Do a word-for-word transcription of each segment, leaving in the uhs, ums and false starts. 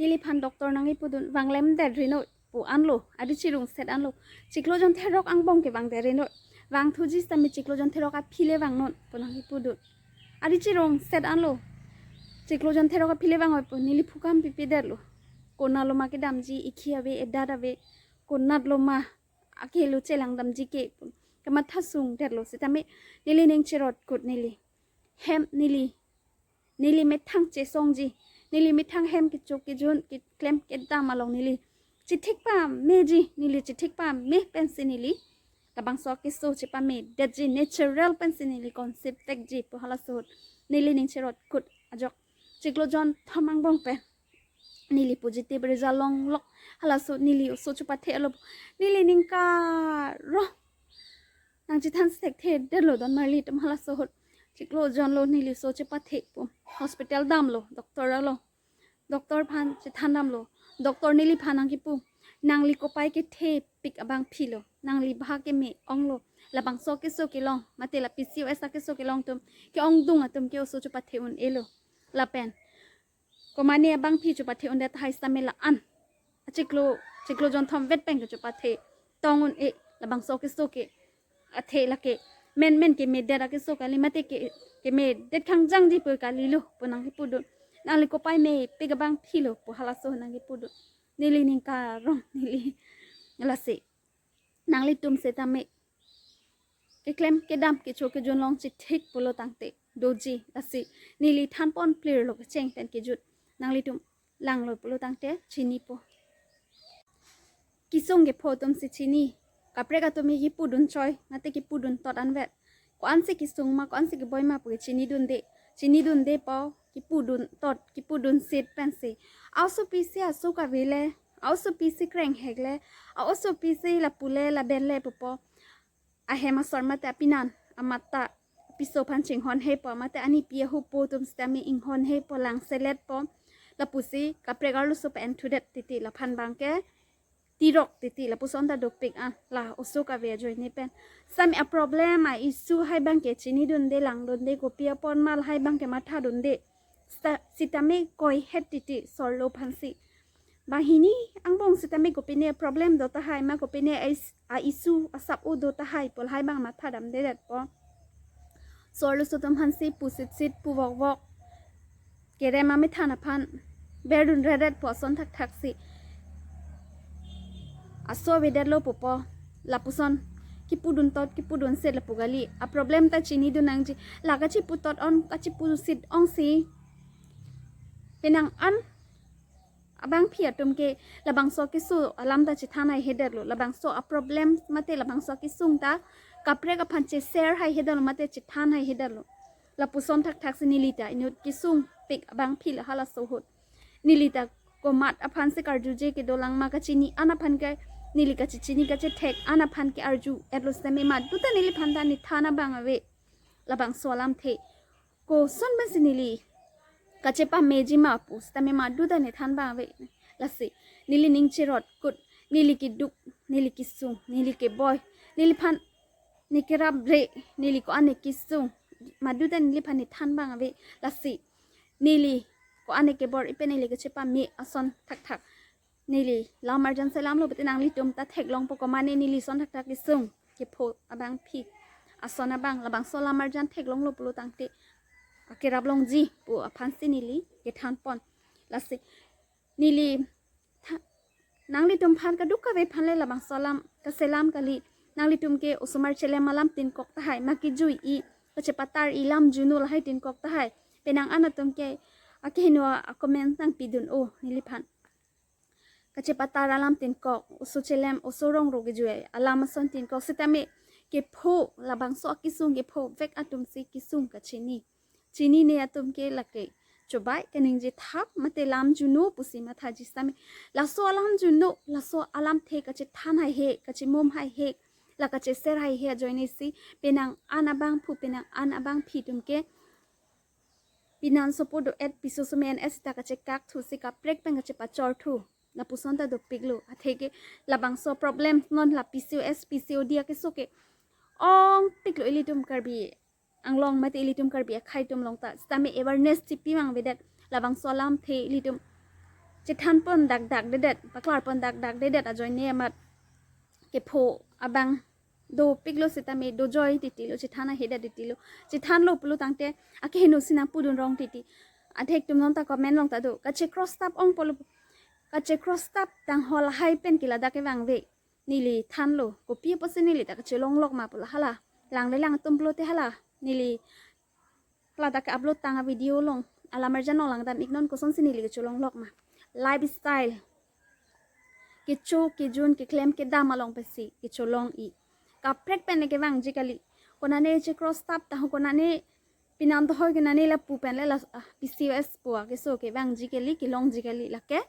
Neliphan doctor nangkipudun, vanglem det rinoi pu anlo, adi chirungset anlo. Chiklo jon therok angbong ke vang det rinoi. Vangthuji sitame chiklo jon therok aphi le vangnon pu nangkipudun. Adi chirungset anlo. Chiklo jon therok aphi le vangoi pu neli phukam pipi detlo. Konat loma kedamji, ikhi ave, edat ave. Konat loma akelo chelang damji ke pu kamatha sung detlo sitame neli ning cherot kut neli. Hem neli. Neli methang chesongji. Neli methang hem kecho kejun keklem kedam along neli chethik pameji, neli chethik pame pensi neli labangso keso chepame detji, natural pensi neli conceive vekji pu halaso ahut neli ning cherot kut ajok chiklo jon thom angbong pen neli positive result longlok. Halaso ahut neli oso chepathe lo. Neli ning karo nangchethan thekthe detlo don marli atum halaso ahut. Chiklo jon lo neli oso chepathe pu hospital damlo, doctor alo. Doctor aphan chethan damlo. Doctor neliphan nangkipu, nangli kopai kethepik abangphilo. Nangli bha keme onglo. Labangso keso kelong, mate la P C O S akeso kelong atum ke-ongdung atum ke oso chepathe un-elo. Lapen komane abangphi chepathe undet tahai sitame la-an achiklo, chiklo jon thom vet pen ke chepathe tong un-e. Labangso keso ke athe lake menmen kemedet akeso kali, mate ke kemedet khangjangji pu kalilo pu nangkipudun. Nangli kopai mepik abangphilo pu halaso ahut nangkipudun. Neli ning karong neli. Lasi nanglitum sitame keklem kedam kecho kejun along chethik pulo tangte doji, lasi neli thanpon plirlo kecheng pen kejut. Nanglitum langlo pulo tangte chinipo. Kesung kepho atumsi chini. Kaprek atum ke kepudun choi, mate kepudun tot anvet. Ko-ansi kesung ma, ko-ansi keboi ma pu ke chinidunde. Chinidunde pu kepudun tot, kepudun sit pensi. Aosopi si aso kave le, aosopi si kreng hek le, aosopi si lapu le laben le pupo. Ahem asor mate apinan amat ta piso aphan chinghon hepo, mate anipi ahupo atum sitame inghon hepo, langseletpo. Lapusi kaprek arloso pen thudet titi, laphan abangke tirok titi, lapuson ta dopik an, la oso kave ajoine pen. Sitame a-problem a-issue hai abangke chinidunde, langdunde, kopi apot ma lahai abangke mathadunde. Sita-, sitame koi het titi sorlo aphansi. Banghini angbong sitame kopine problem do tahai ma, kopine a-is-, a-issue asap-o do tahai pu lahai abang mathadamdedetpo. Sorloso atum aphansi pusitsit puvokvok kerem amethan aphan berdunredetpo ason thakthaksi. Aso avedetlo pupo. Lapuson kepudun tot kepudun sit lapu kali. A-problem ta chinidun nangji. La kachipu tot ong, kachipu sit ongsi penang an abangphi atum ke labangso keso alam ta chethan haihedetlo. Labangso a-problem mate labangso kesung ta kaprek aphan che-share haihedetlo mate chethan haihedetlo. Lapuson thakthaksi neli ta inut kesungpik abangphi la halaso ahut. Neli ta komat aphansi karjuje kedolang ma, kachini an aphan ke, neli kachechini kachethek an aphan ke arju-etlo sitame madu ta neliphan ta nethan abang ave. Labangso alamthe koson pensi neli kachepameji ma pu sitame madu ta nethan abang ave. Lasi neli ning cherot kut, neli keduk, neli kesung, neli keboi, neliphan ne kerabre, neli ko-an ne kesung, madu ta neliphan nethan abang ave. Lasi neli ko-an ne kebor-i pen neli kachepame ason thakthak. Neli lam arjan selamlo, bete nanglitum ta theklongpo komane neli ason thakthak kesung kepho abangphi ason abang. Labangso lam arjan theklonglo pulo tangte akerap longji pu aphansi neli kethanpon. Lasi neli tha-, nanglitum aphan kadokave aphan le labangso alam kaselam kali. Nanglitum ke osomar chelem alam tinkok tahai ma, kejui-i, kachepatar-i, lamjuno lahai tinkok tahai. Penang an atum ke akeheno a-comment nangpidun-o neliphan. Kachepatar alam tinkok, oso chelem, oso rongro kejui alam ason tinkok sitame kepho, labangso akesung kephovek atumsi kesung kachini. Chinine atum ke lake chobai kaningje thap mate lamjuno pusi mathaji sitame laso alamjuno, laso alamthe kachethan haihe, kachemum haihe, la kache-share haihe ajoinesi penang an abangphu, penang an abangphi atum ke pinan sopo do-et piso so me-en-et sita kachekakthusi kaprek pen kachepachorthu. Lapuson ta dopiklo. Atheke labangso problem non la P C O S, P C O D akeso ke ongpiklo ilitum Karbi Anglong mate ilitum Karbi akhei atum along ta. Sitame awareness chipi mang avedet. Labangso alamthe ilitum chethan pon dak dak dedet, paklar pon dak dak dedet ajoine amat kepho abang dopiklo sitame dojoi titilo, chethan ahedet titilo. Chethanlo pulo tangte akeheno si nangpudun rong titi. Adhek tum non ta comment along ta do. Kache cross tap ong pulo. Kache cross tap tang hol hai pen ke ladak kevangve. Neli thanlo. Kopi apotsi neli ta kachelonglok ma pulo hala. Langle lang atum pulote hala. Neli ladak ke-upload tang a-video along, alamarjan along langdam iknon kosonsi neli kachelonglok ma. Lifestyle. Kecho, kejun, keklem, kedam along pensi kachelong-i. Kaprek pen ne kevangji kali. Konane che cross tap tahu konane pinang tohoi konane lapu pen le la, ah, P C O S pu akeso kevangji kali, kelongji kali lake.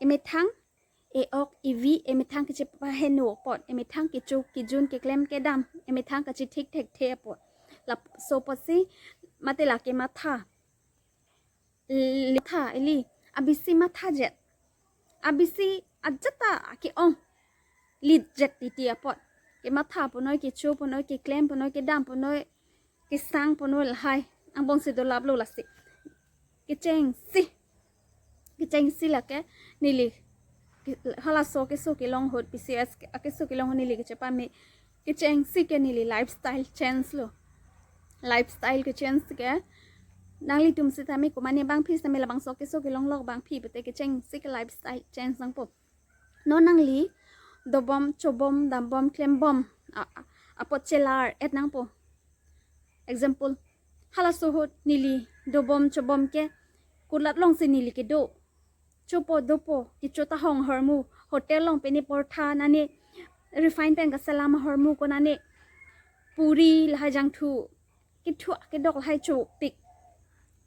Emethang e-ok evi, emethang kachepaheno apot, emethang kecho, kejun, keklem, kedam, emethang kachethik thekthe apot. Laso apotsi mate lake matha. Litha ili, abisi mathajet. Abisi ajat ta ake-ong. Litjet titi apot. Kematha punoi, kecho punoi, keklem punoi, kedam punoi, kesang punoi lahai. Angbongsi dolaplo lasi. Kechengsi. Kechengsi lake neli ke-, halaso keso kelong ahut, P C O S ke-, akeso kelong ahut neli kachepame. Kechengsi ke neli lifestyle change lo. Lifestyle kechange ke nanglitum sitame komane bangphi sitame labangso keso kelonglok bangphi pute kechengsi ke lifestyle change nangpo. Non nangli dobom, chobom, dambom, klembom a, a, apot chelar-et nangpo. Example, halaso ahut neli dobom, chobom ke kurlat alongsi neli kedo. Chopo dopo, kecho ta hong ahormu, hotel along pen ne portha nane refine pen kaselam ahormu konane puri lahai jangthu, kethu akedok lahai chopik.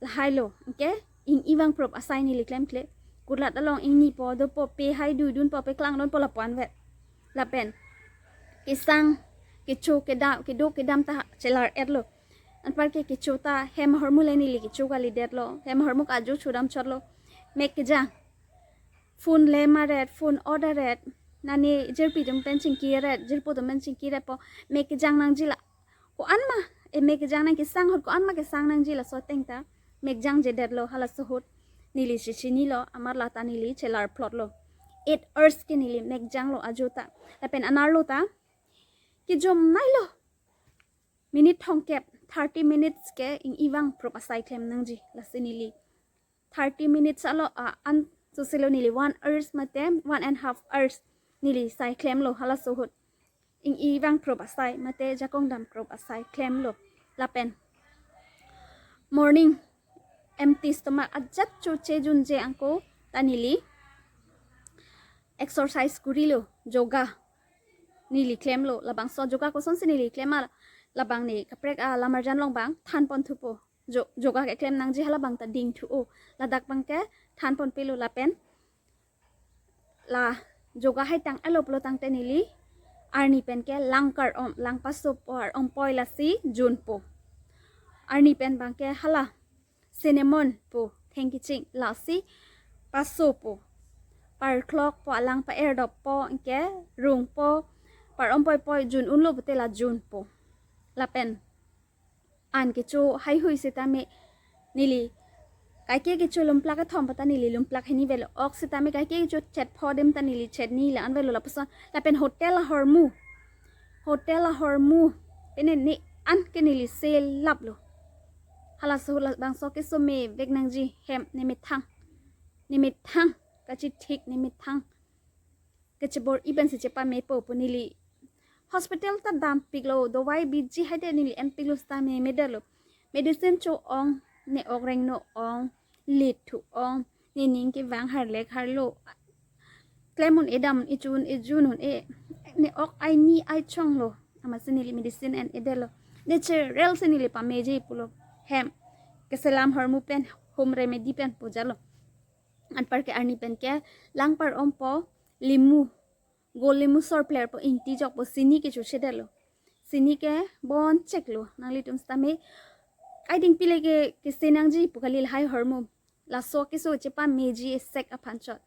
Lahailo, anke ing-i vangprop asai neli klemkle. Kurlat along ingnipo, dopo, pe hai duidunpo, peklangdunpo lapu-an vet. Lapen kesang, kecho, kedam, kedo, kedam ta chelar-etlo. Anpar ke kecho ta hem ahormu le neli kecho kalidetlo. Hem ahormu ke ajo chodam chotlo. Mek kejang. Phone le maret, phone order-et. Nane jirpi atum pen chingki-et, jirpo atum pen chingki-etpo. Mek kejang nangji la. Ko-an ma, e mek kejang nang kesang ahut ko-an ma kesang nangji laso ateng ta. Mek jangjedetlo halaso ahut. Neli si chinilo, amat lata neli chelar plotlo. Eight hours ke neli mek janglo ajo ta. Lapen anerlo ta. Kejom nailo. Minute thomkep, thirty minutes ke ing-i vangprop asai klem nangji. Lasi neli thirty minutes alo a-an soselo neli one hours mate one and half hours neli sai klemlo halaso ahut. Ing-i vangprop asai mate jakong damprop asai klemlo. Lapen morning empty stomach ajat choche junje angko ta neli exercise kurilo, yoga neli klemlo. Labangso yoga kosonsi neli klem ma, labang ne kaprek alamarjan along bang thanpon thupo. Jo-, yoga keklem nangji halabang ta dingthu-o. Ladak bang ke thanpon pelo lapen la yoga hai tang-etlo pulo tangte neli arni pen ke lang kar-om, lang pasopo, ar-ompoi lasi junpo. Arni pen bang ke hala cinnamon pu thengkiching lasi pasopo. Parklokpo, alang pa-erdoppo, anke rungpo, par-ompoipoi, jun unlo pute la junpo. Lapen an kecho haihui sitame neli kaike kecho lumplak kethom pata neli lumplak hini velo, ok sitame kaike kecho chetpho adim ta neli chetni la-an velo lapuson. Lapen hotel ahormu, hotel ahormu pene ne an ke neli selaplo. Halaso labangso keso mevek nangji, hem ne methang, ne methang kachethik, ne methang kachebor-i pensi chepamepo pu neli hospital ta dampiklo, dawai biji haide neli enpiklo sitame medetlo. Medicine cho-ong, ne ok rengno ong, lithu ong, ne ning kevang harlek harlo. Klem un-e, dam un-e, chun-e, jun un-e, ne ok aini ai chonglo. Amatsi neli medicine en-edetlo. Natural si neli pameji pulo. Hem keselam ahormu pen, home remedy pen pujalo. Anpar ke arni pen ke lang par-ompo, limu, gol limu sorplerpo, ingti jokpo, sini kechochedetlo. Sini ke boncheklo. Nanglitum sitame kaiding pile ke kese nangji pu kali lahai ahormu. Laso keso chepameji esek aphan chot.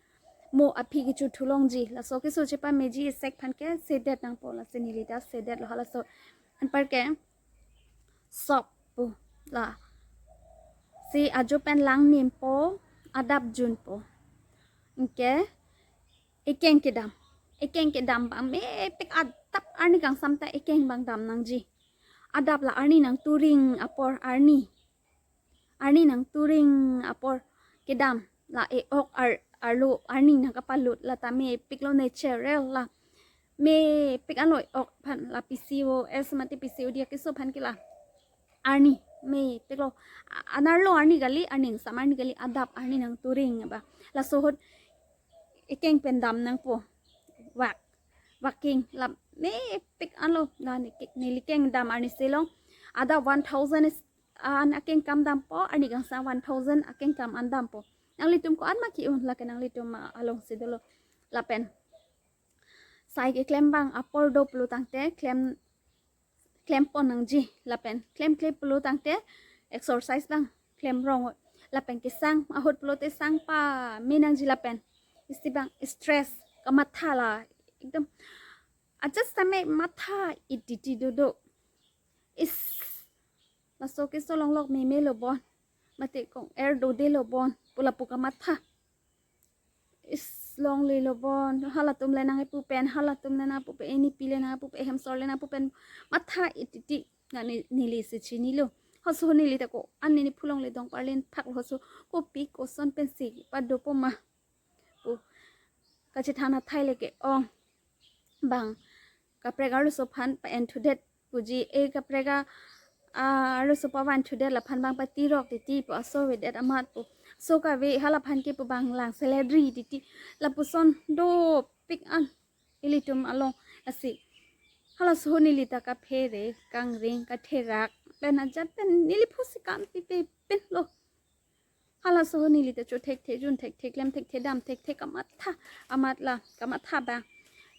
Mo aphi kecho thulongji. Laso keso chepameji esek aphan ke sedet nangpo, lasi neli ta sedetlo halaso. Anpar ke sop pu. Lasi ajo pen lang nimpo, adap junpo. Ke ekeng kedam. Ekeng kedam abang mepik, adap arni kangsam ta ekeng abang dam nangji. Adap la arni nangturing apor, arni. Arni nangturing apor kedam, la e-ok ar, arlo arni nangkapalut, la ta mepiklo, natural la. Mepik anlo e-ok aphan, la P C O S mate P C O D akeso aphan ke la. Arni mepiklo. A-, anerlo arni kali, arni kangsam arni kali, adap arni nangturing abang. Laso ahut ekeng pen dam nangpo. Wak. Waking la mepik anlo. Na neli ke-, neli keng dam arnisi along. Adap one thousand is, an akengkam dampo, arni kangsam one thousand akengkam an dampo. Nanglitum ko-an ma ki-un, lake nanglitum, ah, alongsi dolo. Lapen sai keklem abang apor do pulo tangte klem, klempon nangji. Lapen klemkle pulo tangte exercise abang klem rong. Lapen kesang ahut pulote sang pame nangji, lapen isi abang stress, kamatha la ekdom ajat sitame matha ititi dodo. Is, laso keso longlok meme lo bon, mate kong-er dode lo bon pu lapu kamatha. Is, longle lo bon, halatum le nangkepu pen, halatum le nangkepu pen, inipi le nangkepu pen, hemsor le nangkepu pen, matha ititi. Na ne-, nelisi chinilo. Halaso ahut neli ta ko-an, neli phu longle dong parlin phak lo, halaso ahut kopi koson pensi padopo ma pu kachethan athai le ke-ong. Bang kaprek arloso aphan pa-en thudet puji, e kaprek a, ah, arloso pavan thudet, laphan abang patirok titi pu, aso avedet amat pu. So kave, halaphan ke pu abang lang salary titi. Lapuson dopik an ilitum along. Lasi halaso ahut neli ta kaphere, kangring, katherak pen ajat pen neli phusi kam pipe pen lo. Halaso ahut neli ta cho thekthe, jun thekthe, klem thekthe, dam thekthe, kamatha, amat la kamatha abang.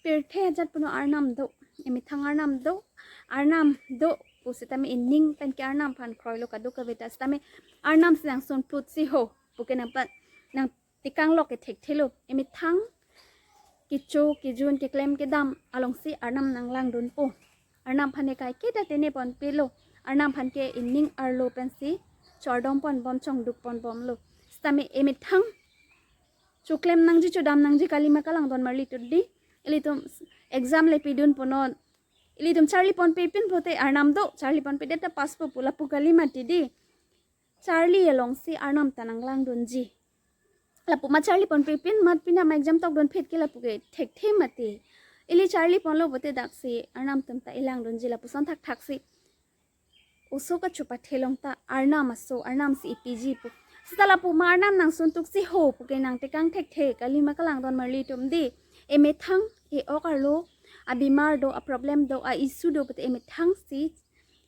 Pirthe ajat puno arnam do, emethang arnam do, arnam do pusitame ening pen ke arnam aphan kroilo, kadokave ta sitame arnam si nangsun plutsi ho puke nangpa, nangtekanglok ke thekthelo. Emethang kecho kejun keklem kedam alongsi arnam nanglangdunpo. Arnam aphan ke kaike ta tene ponpelo. Arnam aphan ke ening arlo pensi chordom ponbom, chongduk ponbomlo. Sitame emethang choklem nangji, chodam nangji, kalima kalangdon marli tut di. Ilitum exam le pidun punon. Ilitum charli ponpepin pote arnam do, charli ponpedet ta pass po pu lapu kali mati di. Charli alongsi arnam ta nanglangdunji. Lapu ma charli ponpepin mat, pini ma exam tokdun phit ke lapu ke thekthe mati. Ili charli ponlo pote daksi arnam atum ta elangdunji, lapuson thakthaksi oso kachopathe along ta arnam aso, arnam si ipiji pu. Sita lapu ma arnam nangsun tuksi ho puke nangtekang thekthe, kalima kalangdon marli atum di. Emethang e-ok arlo abimar do, aproblem do, a-issue do pote emethang si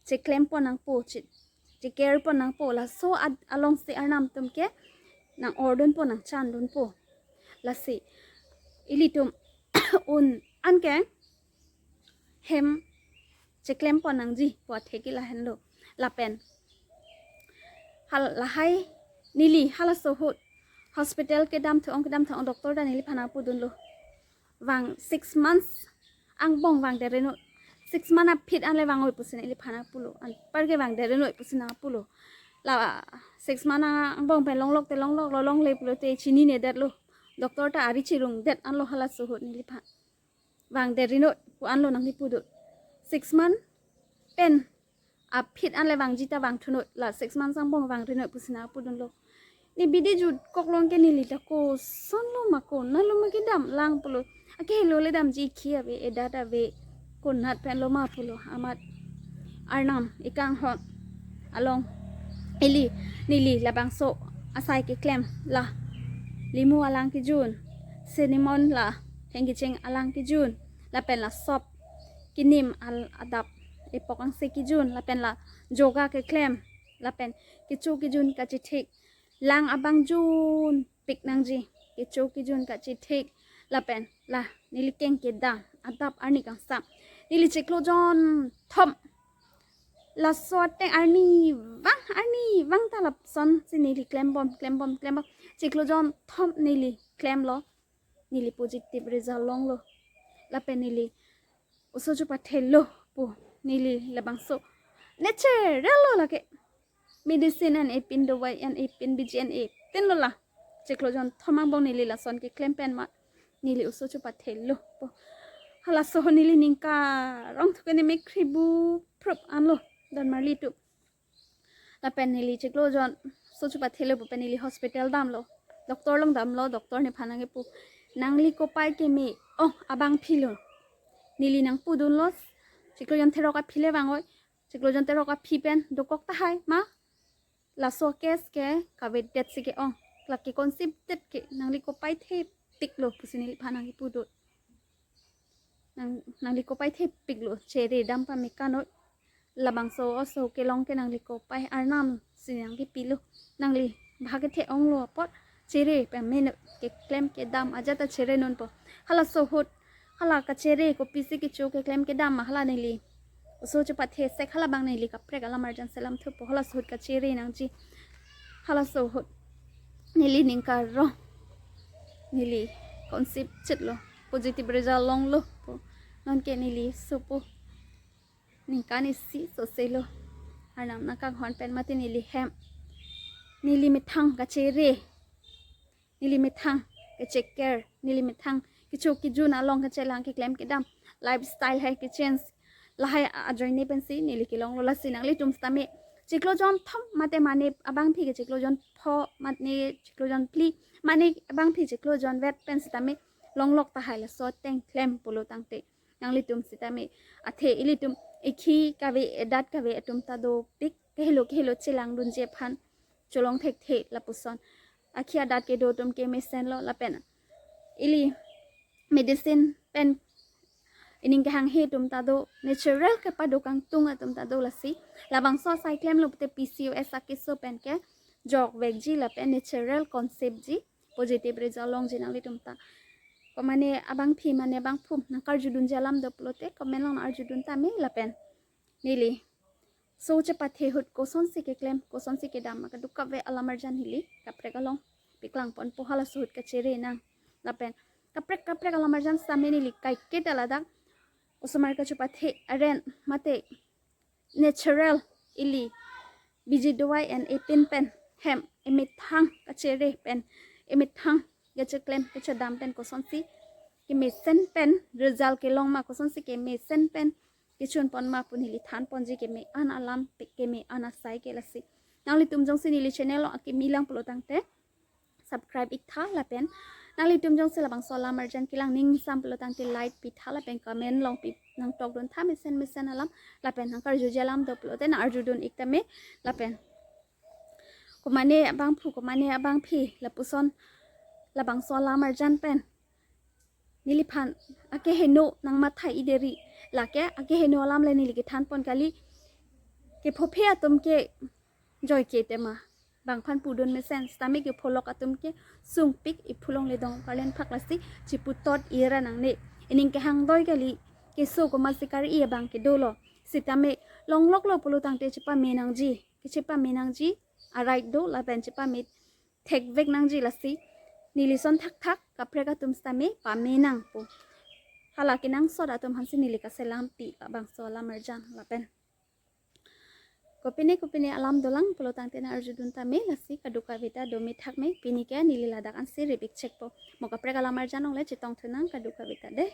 cheklem pon nangpo, che, cheker pon nangpo. Laso ad, alongsi arnam atum ke nang-ordun po, nangchandun po. Lasi ilitum un-an ke hem cheklem pon nangji pu athe ke lahenlo. Lapen hal lahai neli halaso ahut hospital kedam thu-ong, kedam thu-ong, doctor ta neliphan nangpudunlo, vang six months angbong vangdet ri noi. Six month aphi an le vang-oi pusi neliphan nangpulo. Anpar ke vangdet ri noi pusi nangpulo. La six month angbong pen longlok te longloklo, longle pulote chininedetlo. Doctor ta ari chirungdet anlo halaso ahut neliphan. Vangdet ri noi pu anlo nangkipu do. Six month pen aphi an le vangji ta vangthu noi, la six months angbong vang ri noi pusi nangpudunlo. Ne bidi jutkok along ke neli ta kosonlo ma, konatlo ma kedam lang pulo. Akehelo le damji, ikhi ave, edat ave, konat penlo ma pulo. Amat arnam ekanghon along ili neli labangso asai keklem, la limu alang kejun, cinnamon la thengkecheng alang kejun, lapen la sop kenim al adap epok angse kejun, lapen la joga keklem, lapen kecho kejun kachethik, lang abang junpik nangji, kecho kejun kachethik, lapen la neli keng kedam adap arni kangsam, neli chiklo jonthom, laso ateng arni vang, arni vang ta lapusonsi neli klembom, klembom, klembom, chiklo jonthom neli klemlo, neli positive result longlo. Lapen neli oso chopathelo pu, neli labangso natural lo lake. Medicine an-e pin, dawai an-e pin, biji an-e pinlo la. Chiklo jonthom angbong neli lason keklem pen ma neli oso chepathelo po. Halaso ahut neli ning karong thuke ne me khribu phrup anlo donmarli atum. Lapen neli chiklo jon oso chepathelo pu pen neli hospital damlo. Doctor along damlo, doctor nephan nangkepu, "Nangli kopai keme ong abangphilo." Neli nangpudunlo, "Chiklo jon therok aphi le vangoi. Chiklo jon therok aphi pen dokok tahai ma. Laso case ke kavedet si ke-ong. Lake conceive det ke, nangli kopai thepiklo," pusi neliphan nangkepudun. "Nang, nangli kopai thepiklo, chere dam pame kanoi. Labangso oso kelong ke nangli kopai arnam si nangkepilo. Nangli bhag kethe-onglo apot chere pame non, keklem kedam ajat ta chere non po." Halaso ahut hala kachere kopisi kecho keklem kedam ma hala neli oso chepathe sek, halabang neli kaprek alam arjan selam thupo. Halaso ahut kachere nangji. Halaso ahut neli ning karong, neli conceive chitlo, positive result longlo po. Nonke neli sopo ningkan isi soselo. Arnam nangkanghon pen mati neli hem, neli methang kachere, neli methang kacheker, neli methang kecho kejun along kachelang keklem kedam, lifestyle hai kechange, lahai ajoine pensi neli kelonglo. Lasi nanglitum sitame chiklo jonthom mate mane abangphi ke chiklo jon pho mane chiklo jon phli mane abangphi chiklo jonvet pen sitame longlok tahai laso ateng klem pulo tangte, nanglitum sitame athe ilitum ekhi kave, edat kave atum ta dopik, kehelo kehelo chelangdunji aphan cholong thekthe lapuson. Akhi adat kedo atum ke mesenlo lapen ili medicine pen ining kehanghe atum ta do, natural kepado kangtung atum ta do. Lasi labangso asai klemlo pute P C O S akeso pen ke jokvekji lapen natural conceive ji, positive result longji nanglitum ta. Komane abangphi mane abangphu nangkarjudunji alam do pulote comment along arjudun tame lapen neli oso chepathe ahut kosonsi keklem, kosonsi kedam ma kadokave alam arjan neli kaprek along paklangponpo. Halaso ahut kachere nang lapen kaprek kaprek alam arjan sitame neli kaiketa ladak osomar kachepathe aren mate natural ili biji dawai en epin pen hem emethang kachere pen, emethang kacheklem kachedam pen kosonsi kemesen pen result kelong ma, kosonsi kemesen pen kechunpon ma pu neli thanponji keme-an alam, keme-an asai ke. Lasi nanglitum jongsi neli channel along akimi lang pulo tangte subscribe iktha lapen nanglitum jongsi labangso alam arjan kelang ning sam pulo tangte like pitha lapen comment along pi nangtokdun tha mesen mesen alam lapen nangkarjuji alam do pulote nangarjudun ik tame lapen komane abangphu komane abangphi lapuson labangso alam arjan pen neliphan akeheno nangmathai-i deri, lake akeheno alam le neli kethanpon kali. Kephophe atum ke joike tema bangphan pudun mesen sitame kepholok atum ke sungpik, iphu longle dong kalen phak. Lasi chiputot ira nangne, ining kehang doi kali, keso komatsi kar-i abang kedolo. Sitame longloklo pulo tangte chepame nangji, kechepame nangji a-right do lapen chepame thekvek nangji. Lasi neli son thakthak kaprek atum sitame pame nangpo. Hala kenangsot atum aphansi neli kaselam pi labangso alam arjan lapen kopine kopine alam dolang pulo tangte nangarjudun tame. Lasi kadokave ta dome thakme, pini ke neli ladak ansi rip ik chekpo. Mo kaprek alam arjan along le chetongthu nang kadokave ta de.